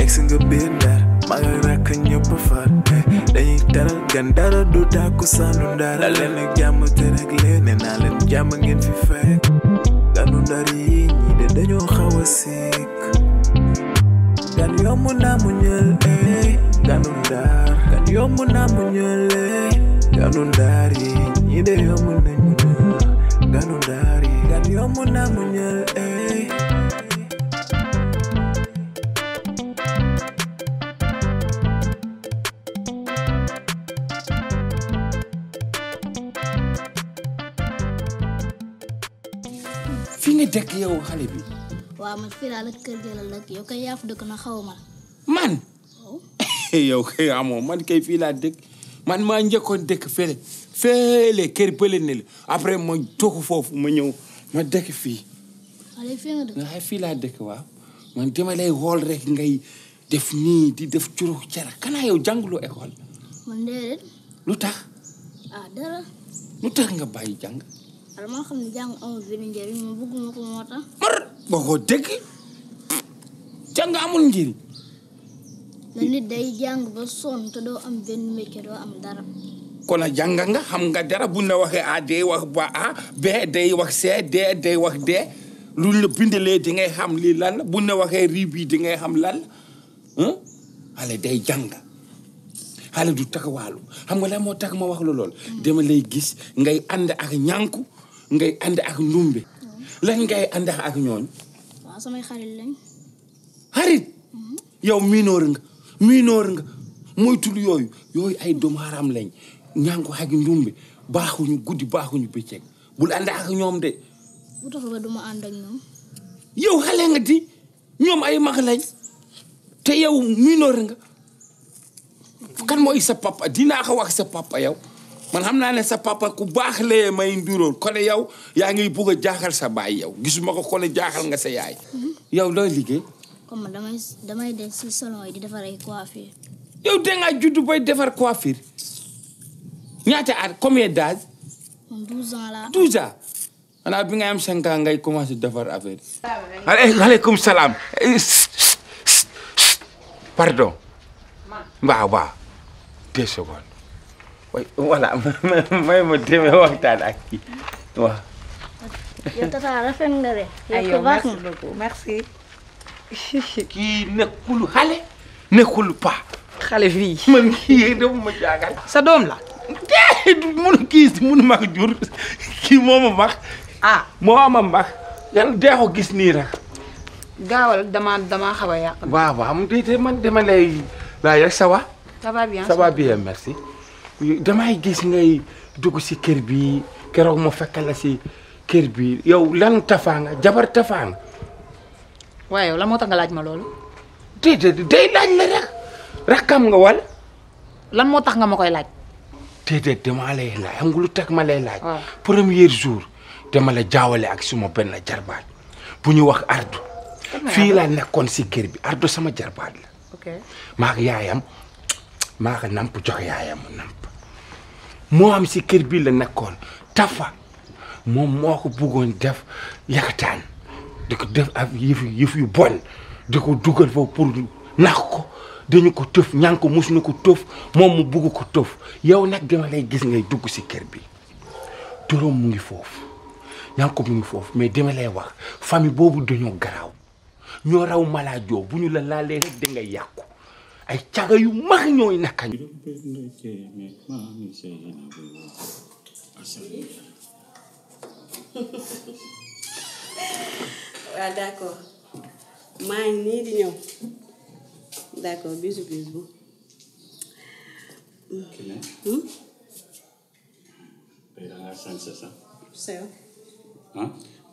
Ex nga biir Ndar maa ngi rakk ñëpp far dañuy teral gan dara du tàkku sànnu Ndar la leen ak jàmm te rek leen ne naa leen jàmm ngeen fi fekk ganu Ndar yi ñii de dañoo xaw a sikk gan yomb naa mu ñël ganu Ndar gan yomb naa mu ñël ganu Ndar yi ñii de yomb nañ mu ñël ganu Ndar yi gan yomb naa mu ñël fi nga dëkk yow xale bi. waaw man fii laa la kër gi la dëkk yow kay yaa fi dëkk na xaw ma. man. yow kay amoo man kay fii laa dëkk man maa njëkkoon dëkk fële kër bële ne la après ma toog foofu ma ñëw ma dëkk fii. xale fii nga dëkk. nga fii laa dëkk waaw man dama lay xool rek ngay def nii di def curux cara kanaa yow jànguloo école. man déedéet. lu tax. dara. lu tax nga bàyyi jàng. alors maa xam ne jàng amul benn njëriñ ma bëgguma ko moo tax. boo ko dégg jàng amul njëriñ. na nit day jàng ba sonn te doo am benn métier doo am dara. kon a jàng nga xam nga dara bu ñu la waxee A day wax ba A B day wax C D day wax D lu ñu la bindalee di ngay xam lii lan la bu ñu la waxee rii bii di ngay xam lan la xale day jàng xale du taxawaalu xam nga lan moo tax ma wax la lool. dama lay gis ngay ànd ak Niankou ngay ànd ak Ndumbe lan ngay ànd ak ñooñ. waaw samay xarit lañ. xarit. yow miinoor nga moytul yooyu ay doomu haram lañ Niankou ak Ndumbe baaxuñu guddi baaxuñu bëccëg bul ànd ak ñoom de. bu tax ba duma ànd ak ñoom. yow xale nga di ñoom ay mag lañ te yow miinoor nga kan mooy sa papa dinaa ko wax sa papa yow man xam naa ne sa papa ku baax lee may nduróol kon yow yaa ngi bugg a jaaxal sa baay yow gisuma ko kon jaaxal nga sa yaay. yow looy liggéey. comme damay dem si salon yi di defar ay coiffure. yow dangaa juddu bay defar coiffure ñaata at combien d'âge. man 12 ans laa. 12 ans xanaa bi nga am 5 ans ngay commencé defar affaire yi. aleykum salaam. pardon. waaw 2 secondes. voilà may ma demee waxtaan ak kii waaw. yow tata rafet nga de. yow merci beaucoup merci. kii nekkul xale. nekkul pa. xale fii. man kii dafa ma jaagal. sa doom la. munu ma ko jur kii moo ma max. moo ma max. yàlla dee ko gis nii rek. gaawal dama xaw a yàq. waaw am déedéet man dama lay laaj rek ça va. ça va bien. ça va bien merci. damay gis ngay dugg si kër bi keroog ma fekk la si kër bi yow lan tafaa nga jabar tafaa nga. waaye yow lan moo tax nga laaj ma loolu. déedéet day laaj la rek rakkam nga wala. lan moo tax nga ma koy laaj. déedéet dama lay laaj xam nga lu tax ma lay laaj. premier jour dama la jaawale ak suma benn jarbaat bu ñu wax Ardo. fii laa nekkoon si kër bi Ardo sama jarbaat la. ok maa ko yaayam maa ko namp jox yaayam mu namp. moo am si kër bi la nekkoon Tafa moom moo ko bëggoon def yakataan di ko def ak yëf yu bon di ko dugal foofu pour nax ko dañu ko tëf Niankou mus na ko tëf moom mu bëgg ko tëf yow nag dama lay gis ngay dugg si kër bi turam mu ngi foofu Niankou mu ngi foofu mais dama lay wax famille boobu dañoo garaaw ñoo raw malaajoo bu ñu la laalee rek da ngay yàqu ay caga yu mag ñooy naka. waaw d'accord maa ngi nii di ñëw d'accord bisu. tey da ngaa sañse sax. sayoon.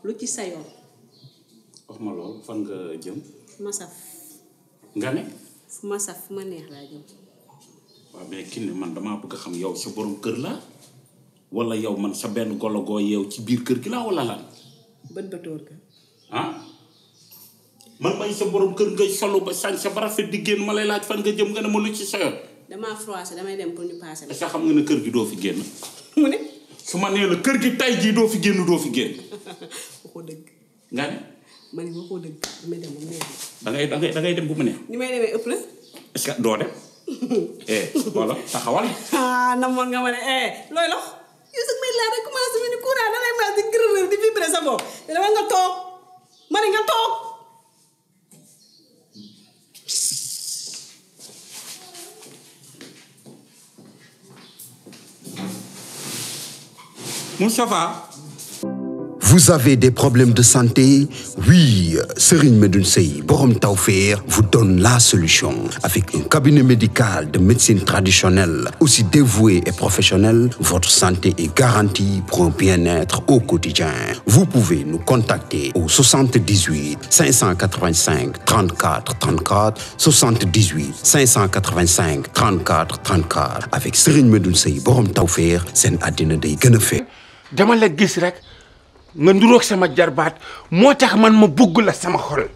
lu ci sayoon. wax ma loolu fan nga jëm. fu ma saf. nga ne. fu ma saf fu ma neex laa jëm. waaw mais kii ne man damaa bëgg a xam yow sa borom kër la wala yow man sa benn golo goo yeew ci biir kër gi la wala lan. bët ba tóor ka. man may sa borom kër ngay solo ba sañ sa ba rafet di génn ma lay laaj fan nga jëm nga ne ma lu ci sayoon. damaa froissé damay dem pour ñu paase. est-ce que xam nga ne kër gi doo fi génn. mu ne. su ma nee la kër gi tay jii doo fi génn doo fi génn. waxoo dëgg. nga ne. ma ne ma koo dëgg damay dem ba mu neex. da ngay dem bu mu neex. ni may demee ëpp la. est-ce que doo dem. voilà taxawal. namoon nga ma ne looy lox yow sax may laa rek commencé mu ni courant da lay mas di gërëm di vibré sa bopp dama nga toog ma ne nga toog. Moustapha. Vous avez des problèmes de santé? Oui, Serigne Medoune Sey Borom Tawfekh vous donne la solution. Avec un cabinet médical de médecine traditionnelle, aussi dévoué et professionnel, votre santé est garantie pour un bien-être au quotidien. Vous pouvez nous contacter au 78 585 34 34, 78 585 34 34. Avec Serigne Medoune Sey Borom Tawfekh, seen àddina day gën a fekk. dama la gis rek nga nduroog sama jarbaat moo tax man ma bugg la sama xol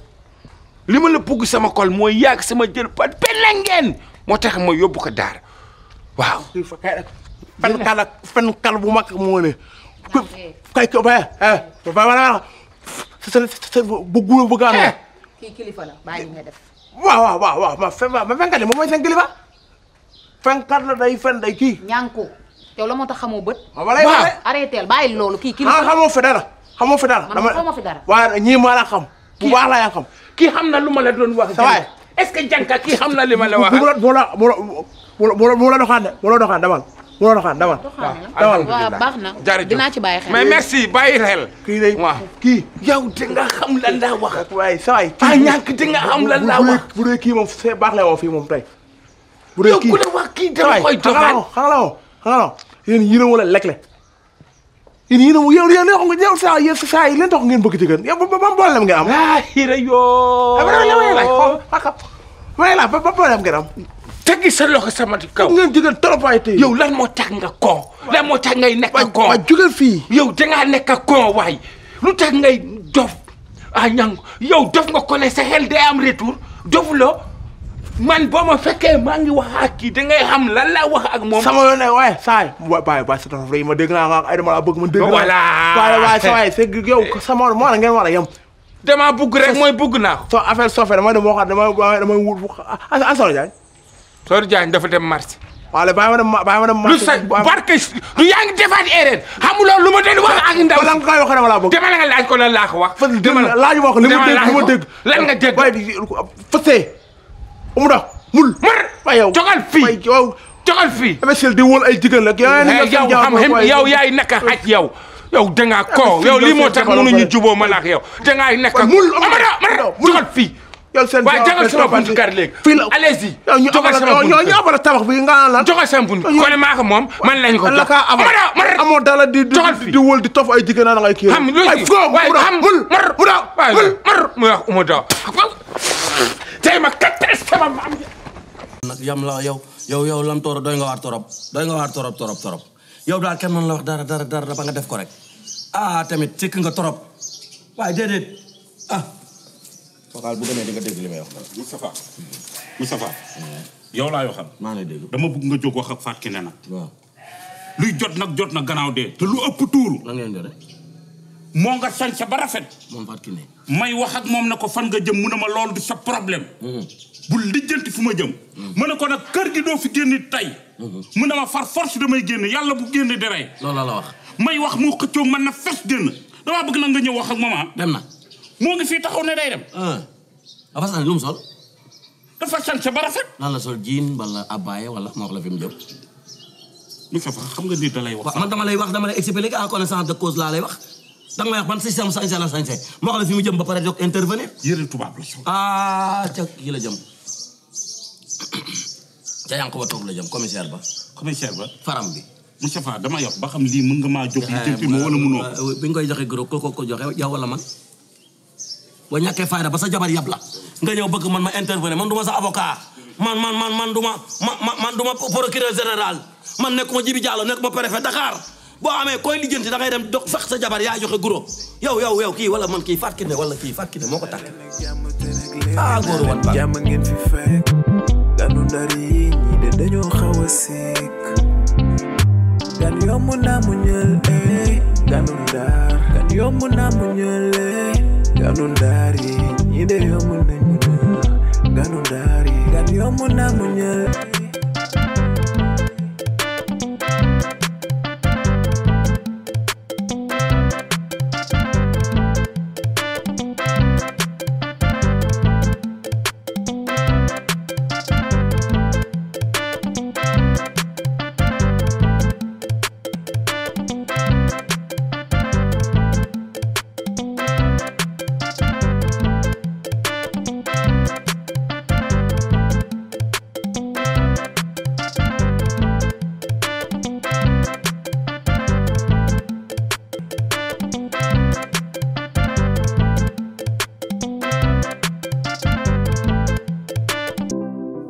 li ma la bugg sama xol mooy yàgg sama jarbaat benn ngeen moo tax ma yóbbu ko daar waaw. fen kal bu mag moo ne. kay ko ba ba bu gulo bu gaano. kii kilifa la bàyyi nga def. waaw ma fenkat moom mooy seen kilifa. fenkat la day fen day kii. Niankou yow la moo tax xamoo bët. waaw arrêté bàyyi loolu kii kilifa. xamoo fi dara. man xamoo fi dara. waaye ñii maa la xam. bu baax la yaa xam. kii xam na lu ma la doon wax. sa waay est-ce que jànka kii xam na li ma la wax. moo la doxaan demal. waaw baax na dinaa ci bàyyi xel. mais merci bàyyi xel. kii day kii. yow te nga xam lan laa wax. waaye sa waay. ñàkk te nga xam lan laa wax. bu dee kii moom c'est baax la woo fii moom tey. bu dee kii yow ku la wax kii dama koy doxal. xanaa yéen yéen a wala lekle. yéen yow saa yi leen tax ngeen bëgg ci gën yow ba problème ngeen am. hira yoo. ba problème ngeen am. teggi sa loxo sama kaw. ngeen jigéen trop ay tey. yow lan moo tax nga kon. lan moo tax ngay nekk kon. waaw jóge fii. yow dangaa nekk kon waay. lu tax ngay dof ñang yow dof nga ko ne sa xel day am retour dofuloo man boo ma fekkee maa ngi wax ak kii dangay xam lan laa wax ak moom. sama yoon ne waaye saa yi bàyyi sa dof rek ma dégg naa ay dama la bëgg ma dégg naa. voilà waaye sa waay c'est yow sama moo ngeen war a yem. damaa bugg rek mooy bugg naa ko. soo affaire soofee damay dem waxaat damay wut Asoro Diagne. Sor Diagne dafa dem marché. waaw bàyyi ma dem lu sa barke lu yaa ngi defaat erreur xamuloo lu ma doon wax ak ndaw. lan nga koy wax dama laa bëgg. dama la nga laaj ko lan laa ko wax. laaj ma ko li ma dégg lan nga dégg. waaye fësee. mu dox mul. waaye yow jogal fii jogal fii. imbécile di wóol ay jigéen la. yow yaay nekk xaj yow. yow dangaa ko yow lii moo tax mënuñu juboo ma ak yow. dangaa nekk mul jogal fii. yow seen waaw jogal sama buntu kër léegi. fii la allez-y. jogal sama buntu kër ñu abal tabax bi nga lan. jogal sama buntu kon maa ko moom man lañ ko jox. amoo dala di wóol di tof ay jigéen na ngay kii. xam lu ci waaye xam mu wax umu daw. tey ma kattan sama maam. nag yam la yow lam tooro doy nga waar torop yow daal kenn mën la wax dara ba nga def ko rek tamit cikk nga torop waaye déedéet focal bu demee di nga dégg li may wax Moustapha yow laay waxal maa ngi dégg dama bëgg nga jóg wax ak Fatou Kiné nag waaw luy jot nag gannaaw dee te lu ëpp tuuru la ngeen jore moo nga sañ sa ba rafet moom Fatou Kiné may wax ak moom na ko fan nga jëm mu ne ma loolu du sa problème bul lijjanti fu ma jëm mu ne ko nag kër gi doo fi génn tey mu ne ma far force damay génn yàlla bu génn di rey loolu la wax may wax mu xëccoo man na fes génn damaa bëgg nag nga ñëw wax ak moom dem na moo ngi fii taxaw ne day dem dafa san lu mu sol dafa sant ba rafet lan la sol jean wala abaya wala ma wax la fi mu jëm Moustapha xam nga nit da lay wax man dama lay expliquer en connaissance de cause laa lay wax danga may wax ban système sañse la sañse ma wax la fi mu jëm ba pare jóg intervenir yëre tubaab la sol ca kii la jëm ca yank ba toog la jëm commissaire ba faram bi Moustapha dama yox ba xam lii mën nga maa jóg li jënti ma wala mënoo bi nga koy joxe gros ko joxe yow wala man boo ñàkkee fayda ba sa jabar yab la nga ñëw bëgg man ma intervenir man duma sa avocat man duma procureur général man nekkuma Jibi Diallo nekkuma préfet Dakar boo amee koy lijjanti da ngay dem dox fex sa jabar yaa joxe gros yow kii wala man kii Fatou Kiné wala kii Fatou Kiné moo ko takk góoru wat ba jàmm ngeen fi fekk Ganu Ndar yi ñi de dañoo xaw a sikk gan yomb naa mu ñël Ganu Ndar gan yomb naa mu ñël Ganu Ndar yi ñi de yomb nañ muñal Ganu Ndar yi gan yomb na muñal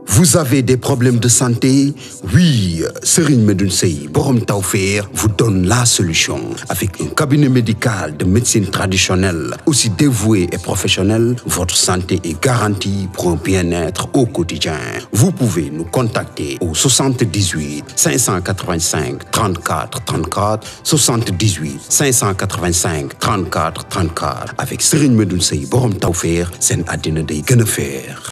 Vous avez des problèmes de santé? Oui, Serigne Medoune Sey, borom Tawfekh, vous donne la solution. Avec un cabinet médical de médecine traditionnelle, aussi dévoué et professionnel, votre santé est garantie pour un bien-être au quotidien. Vous pouvez nous contacter au 78 585 34 34, 78 585 34 34. Avec Serigne Medoune Sey, borom Tawfekh, sen àddina day gën a feex.